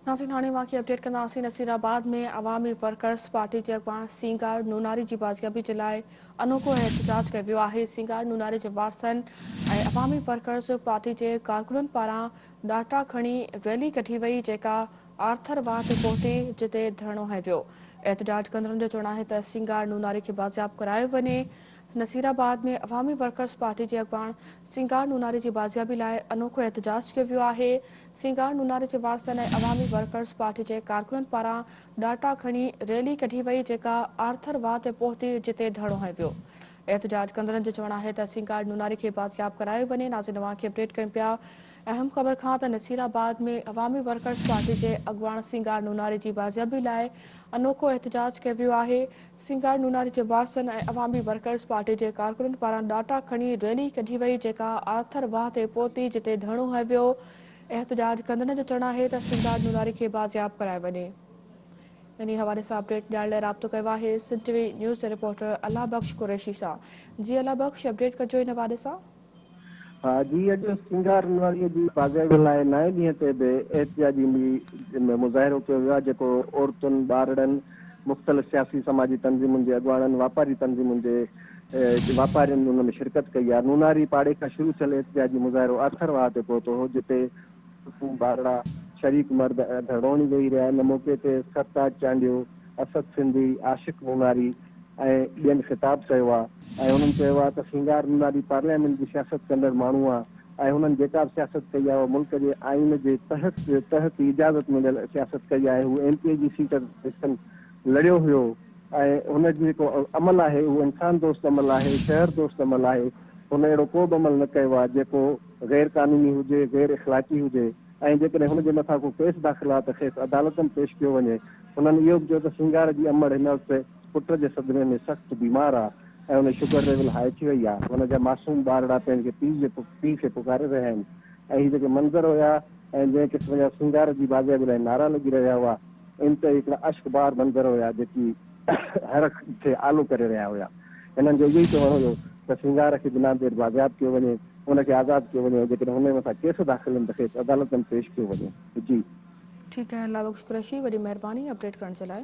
ناظرين هاڻي اوهان کي اپڊيٽ ڪنداسين نصيرآباد ۾ عوامي ورڪرز پارٽي جي اڳواڻ سينگار نوناري جي بازيابي جي لاء انوکو احتجاج ڪيو ويو آهي سينگار نوناري جي وارثن ۽ عوامي ورڪرز پارٽي جي ڪارڪنن پاران ڏاٽا کڻي ريلي ڪڍي وئي جيڪا آرٿر واهه تي پهتي جتي ڌرڻو هنيو ويو احتجاج ڪندڙن جو چوڻ آهي ته سينگار نوناري کي بازياب ڪرايو وڃي نصيرآباد ۾ عوامي ورڪرز پارٽي جي اڳواڻ سينگار نوناري جي بازيابي لاء انوکو احتجاج ڪيو ويو آهي. سينگار نوناري جي وارثن ۽ عوامي ورڪرز پارٽي جي ڪارڪنن پاران ڏاٽا کڻي ريلي ڪڍي وئي جيڪا آرٿر واهه تي پهتي جتي ڌرڻو هنيو ويو. احتجاج ڪندڙن جو چوڻ آهي ته سينگار نوناري کي بازياب ڪرايو وڃي. ناظرين اوهان کي اپڊيٽ ڪيون پيا اهم خبر کان ته نصير آباد ۾ عوامي ورڪرز پارٽي جي اڳواڻ سينگار نوناري جي بازيابي لاء انوکو احتجاج ڪيو ويو آهي. سينگار نوناري جي وارثن ۽ عوامي ورڪرز پارٽي جي ڪارڪنن پاران ڏاٽا کڻي ريلي ڪڍي وئي جيڪا آرٿر واهه تي پهتي جتي ڌرڻو هنيو ويو. احتجاج ڪندڙن جو چوڻ آهي ته سينگار نوناري کي بازياب ڪرايو وڃي. انهي حوالي سان اپڊيٽ ڏيڻ لاء رابطو ڪيو آهي سنڌ ٽي وي نيوز جي رپورٽر الله بخش قريشي سان. جي الله بخش اپڊيٽ ڪجو ان حوالي سان. ها جي اڄ سينگار نواريء جي بازيابي لاء نائين ڏينهن تي به احتجاجي مظاهرو ڪيو ويو آهي جيڪو عورتن، ٻارڙن، مختلف سياسي سماجي تنظيمن جي اڳواڻن، واپاري تنظيمن جي واپارين ان ۾ شرڪت ڪئي آهي. نوناري پاڙي کان شروع ٿيل احتجاجي مظاهرو آرٿر واهه تي پهتو هو جتي عورتون، ٻارڙا، شريڪ مرد ڌرڻو هڻي ويهي رهيا. ان موقعي تي سرتاج چانڊيو، اسد سنڌي، عاشق نوناري ۽ ٻين خطاب ڪيو آ ۽ هنن چيو آ ته سينگار نوناري پارليامينٽ جي سياست ڪندڙ ماڻهو آ ۽ هنن جيڪا به سياست ڪئي آ اها ملڪ جي آئين جي تحت تحت ئي اجازت مليل سياست ڪئي آهي هو ايم پي اي جي سيٽ تي اليڪشن لڙيو هيو ۽ هن جو جيڪو عمل آهي اهو انسان دوست عمل آهي شهر دوست عمل آهي هن اهڙو ڪو به عمل نه ڪيو آ جيڪو غير قانوني هجي غير اخلاقي هجي ۽ جيڪڏهن هن جي مٿان ڪو ڪيس داخل آ ته کيس عدالتن پيش ڪيو وڃي هنن اهو به چيو ته سينگار جي امڙ هن وقت پٽ جي صدمي ۾ سخت بيمار آ ۽ ان جي شگر ليول هاء ٿي وئي آ. هن جا معصوم ٻارڙا پنهنجي پيء جي پيء کي پڪاري رهيا آهن ۽ هي جيڪي منظر هيا ۽ جنهن قسم جا سينگار جي بازيابي لاء نعرا لڳي رهيا هئا انتهائي هڪڙا اشڪبار منظر هيا جيڪي هر اک کي آلو ڪري رهيا هيا. هنن جو اهو ئي چوڻ هيو ته سينگار کي بنا دير بازياب ڪيو وڃي، ان کي آزاد ڪيو وڃي ۽ جيڪڏهن هن جي مٿان ڪيس داخل آهن ته کيس عدالتن پيش ڪيو وڃي. جي. ٺيڪ آهي الله بخش قريشي وڏي مهرباني اپڊيٽ ڪرڻ جي لاء.